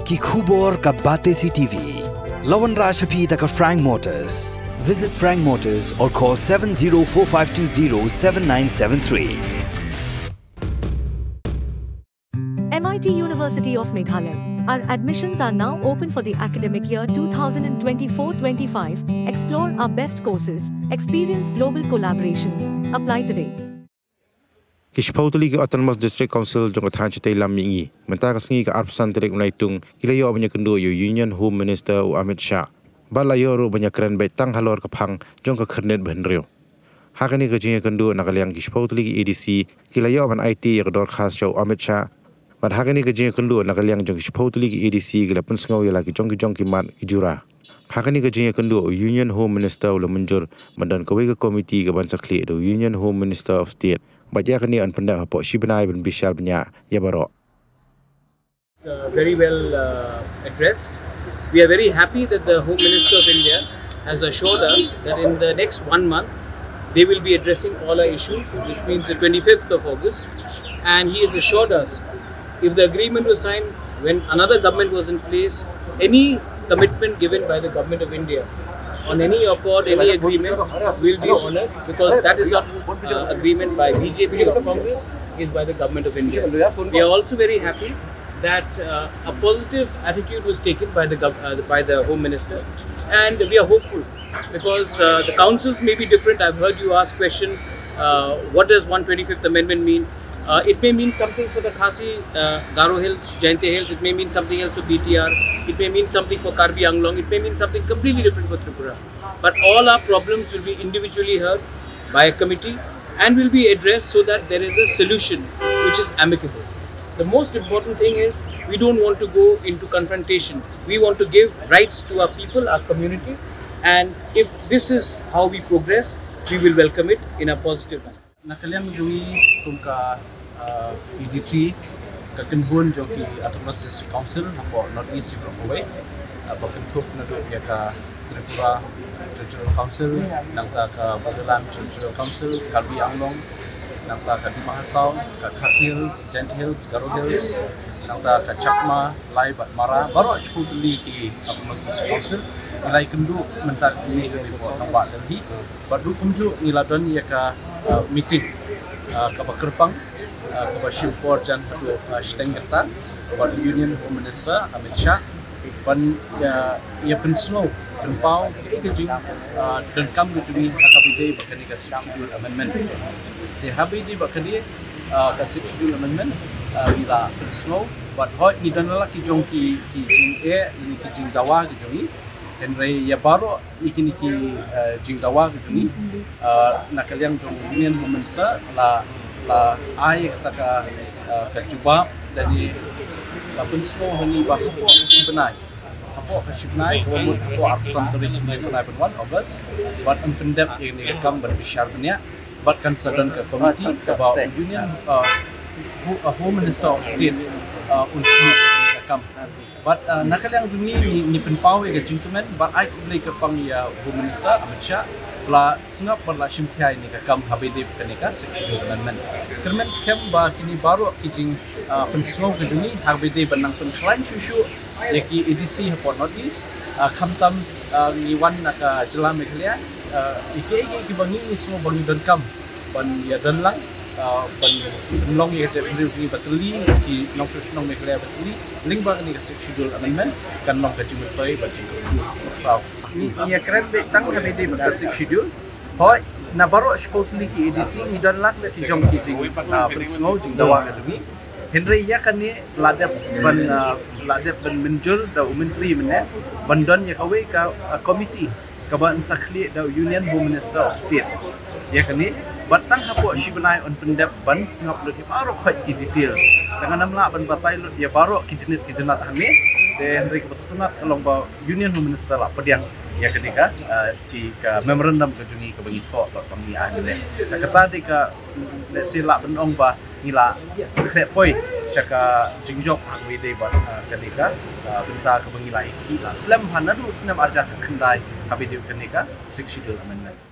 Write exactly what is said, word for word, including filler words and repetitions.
Ki khubor ka Batesi T V. La wanrah sha phi da ka Frank Motors. Visit Frank Motors or call seven zero four five two zero seven nine seven three. M I T University of Meghalaya. Our admissions are now open for the academic year two thousand twenty-four twenty-five. Explore our best courses, experience global collaborations. Apply today. Ki shiphew tylli ki Autonomous District Council jong ka thaiñ shatei lam mihngi mynta ka sngi ka arphew san tarik u Naitung ki la ïoh ban ïakynduh ïa u Union Home Minister u Amit Shah. Bad la ïoh ruh ban ïakren beit tang halor ka phang jong ka khyrnit ba hynriew. Ha kane ka jingïakynduh na ka liang ki shiphew tylli ki A D C ki la ïoh ban aiti ïa ka dorkhas sha u Amit Shah. Bad ha kane ka jingïakynduh na ka liang jong ki shiphew tylli ki A D C ki la pynsngew ïa la ki jong ki jong ki mat ki jura. Ha kane ka jingïakynduh u Union Home Minister u la mynjur ban don kawei ka komiti kaban sa khlieh da u Union Home Minister of State. Bad ïa kane yn pyndep hapoh shi bnai ban bishar bniah ïa baroh. Uh, very well uh, addressed. We are very happy that the Home Minister of India has assured us that in the next one month they will be addressing all our issues, which means the twenty-fifth of August. And he has assured us if the agreement was signed when another government was in place, any commitment given by the Government of India on any accord, any agreement will be honored, because that is not uh, agreement by B J P or Congress, is by the Government of India. We are also very happy that uh, a positive attitude was taken by the gov- uh, by the Home Minister, and we are hopeful because uh, the councils may be different. I've heard you ask question, uh, what does one twenty-fifth Amendment mean? Uh, it may mean something for the Khasi, uh, Garo Hills, Jaintia Hills. It may mean something else for B T R. It may mean something for Karbi Anglong. It may mean something completely different for Tripura. But all our problems will be individually heard by a committee and will be addressed so that there is a solution which is amicable. The most important thing is we don't want to go into confrontation. We want to give rights to our people, our community, and if this is how we progress, we will welcome it in a positive manner. Na ka liang jong ngi kum ka uh, A D C, ka kynhun jong ki Autonomous District Council hapoh North East baroh kawei, uh, ba kynthup naduh ïa ka Tripura Territorial Council, nangta ka Bodoland Territorial Council, Karbi Anglong, nangta ka Dima Hasao, ka Khasi Hills, Jaintia Hills, Garo Hills, nangta ka Chakma, Lai bad Mara, baroh shiphew tylli ki Autonomous District Council. Ngi la ïakynduh mynta ka sngi ha New Delhi. Bad ruh kumjuh ngi la don ïa ka uh, meeting uh, kaba kyrpang, uh, kaba shim por jan haduh uh, shiteng kata bad Union Home Minister Amit Shah ban uh, ïa pynsngew pynpaw kaei ka jing uh, donkam ka jong ngi ha kaba ïadei bad kane ka Sixth Schedule Amendment. Te ha kaba ïadei bad kane uh, ka Sixth Schedule Amendment uh, ngi la pynsngew bad hooid ngi don la ki jong ki ki jingeh, ki jingdawa ki jong ngi. Hynrei ïa baroh ïa kine ki uh, jingdawa ki jong ngi uh, na ka liang jong Union Home Minister la la ai kata ka uh, ka jubab da ne la pynsngew ha ngi ba hapoh ka shi bnai, hapoh ka shi bnai, kaba mut hapoh arphew san tarik bnai ban wan August, bad yn pyndep ïa kane ka kam ban bishar bniah bad kan sa don ka komiti kaba Union uh, Home Minister of State uh, un snoh ïa kane ka kam. Bad uh, na ka liang jong ngi ngi pynpaw ïa ka jingkmen bad ai khublei kyrpang ïa Home Minister Amit Shah ba la sngap bad la shim khia ïa kane ka kam ha kaba ïadei bad kane ka Sixth Schedule Amendment. Kyrmen skhem ba kine baroh ki jing uh, pynsngew ka jong ngi ha kaba ïadei ban nang pynkhlaiñ shuh shuh ïa ki A D C hapoh North East, uh, khamtam uh, ngi wan na ka jylla Meghalaya, uh, ïa kiei kiei kiba ngi ngi sngew ba ngi donkam ban ïa don lang, uh, ban pynlong ïa ka jaitbynriew jong ngi ba tylli, ki nongshong shnong Meghalaya ba tylli lyngba kane ka Sixth Schedule Amendment kan long ka jingmyntoi bad jingkyrkhu ba khraw. Ngi ïa kren beit tang ha kaba ïadei bad ka Sixth Schedule. Hooid, na baroh shiphew tylli ki A D C ngi don lang da ki jong ki jing uh, pynsngew jingdawa ka jong ngi. Hynrei ïa kane la dep ban uh, la dep ban mynjur da u Myntri mynne ban don ïa kawei ka uh, komiti kaba yn sa khlieh da u Union Home Minister of State. Ïa kane bad tang hapoh shi bnai yn pyndep ban sngap lut ïa baroh khoit ki details. Te ngan ym lah ban batai lut ïa baroh ki jingit ki jingat hangne. Te hynrei kaba sngewtynnat ka long ba Union Home Minister la pdiang ïa kane ka uh, ki ka memorandum ka jong ngi kaba ngi thoh bad ba ngi ai mynne. Te kata dei ka lehse lah ban ong ba ngi la khreh poi sha ka jingjop ha kaba ïadei bad uh, kane ka uh, bynta kaba ngi la ïakhih la slem ha naduh snem arhajar khyndai ha kaba ïadei bad kane ka Sixth Schedule Amendment.